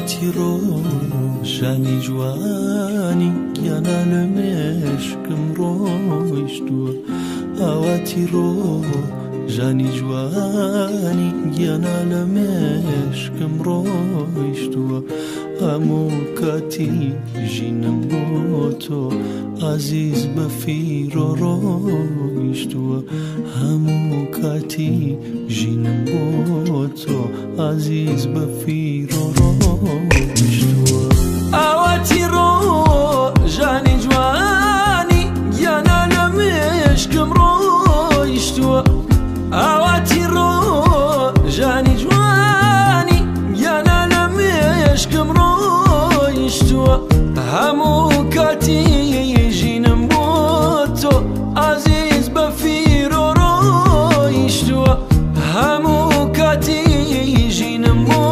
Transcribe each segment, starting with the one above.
ئاواتی ڕۆژانی جوانی گیانە لە مێشکم ڕۆیشتووە، ئاواتی ڕۆژانی جوانی گیانە لە مێشکم ڕۆیشتووە، هەموو کاتی ژینم بۆ تۆ ئازیز بە فیرۆ ڕۆیشتووە، هەموو کاتی ژینم بۆ تۆ ئازیز بە فیرۆ ڕۆیشتووە. ئاواتی ڕۆژانی جوانی گیانە لە مێشکم ڕۆیشتووە، ئاواتی ڕۆژانی جوانی گیانە لە مێشکم ڕۆیشتووە، هەموو کاتی ژینم بۆ تۆ ئازیز بە فیرۆ ڕۆیشتووە، هەموو کاتی ژینم بۆ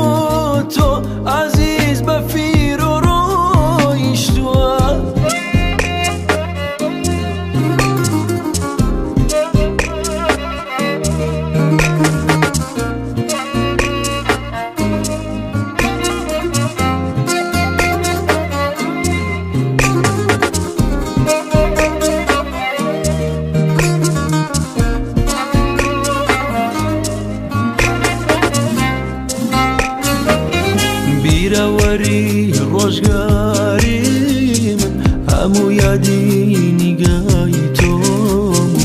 تۆ ئازیز بە فیرۆ ڕۆیشتووە. بیرەوەری ڕۆژگاری من هەموو یادی نیگای تۆم و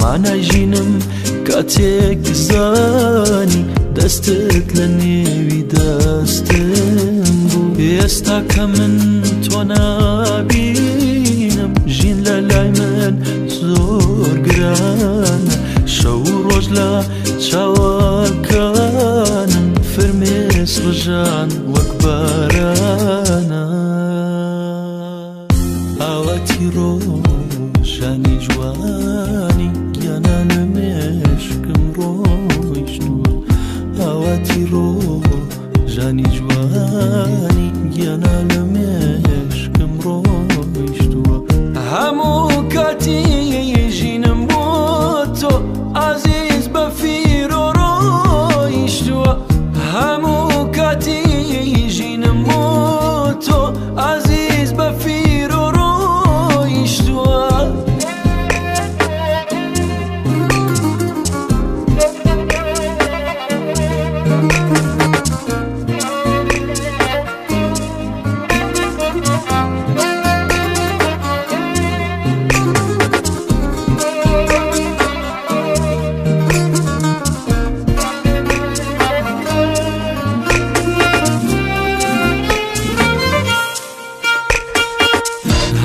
مانای ژینم کاتێک زانی دەستت لە نێوی دەستم بوو. ئێستا کە من تۆ نابینم ژین لە لای من زۆر گرانە، شەو و ڕۆژ لە چاوەکانم فرمێس ڕژان وەک بارانە. ئاواتی ڕۆژانی جوانی گیانە لە مێشکم ڕۆیشتووە، ئاواتی ڕۆژانی جوانی گیانە لە مێشکم ڕۆیشتووە، هەموو کاتی ژینم بۆ تۆ ئازیز بە فیرۆ ڕۆیشتووە، هەموو کاتی ژینم بۆ تۆ ئازیز بە فیرۆ ڕۆیشتووە.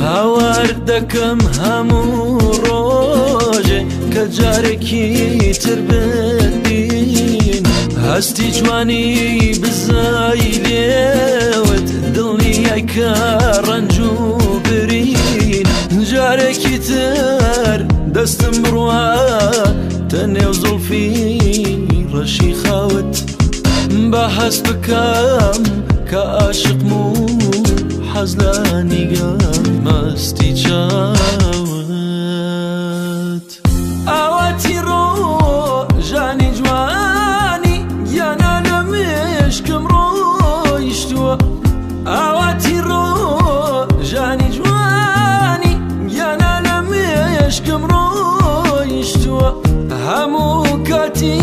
هاوار دەکەم هەموو ڕۆژێ کە جارێکی تر ببین، هەستی جوانی بزای لێوت دڵنیای کە ڕەنج و برین، جارێکی تر دەستم بڕوا تە نێو زوڵفی ڕەشی خاوت، بە هەست بکەم کە عاشقم و حەز لە نیگای مەستی چاوت. ئاواتی ڕۆژانی جوانی گیانە لە مێشکم ڕۆیشتووە، ئاواتی ڕۆژانی جوانی گیانە لە مێشکم ڕۆیشتووە، هەموو کاتی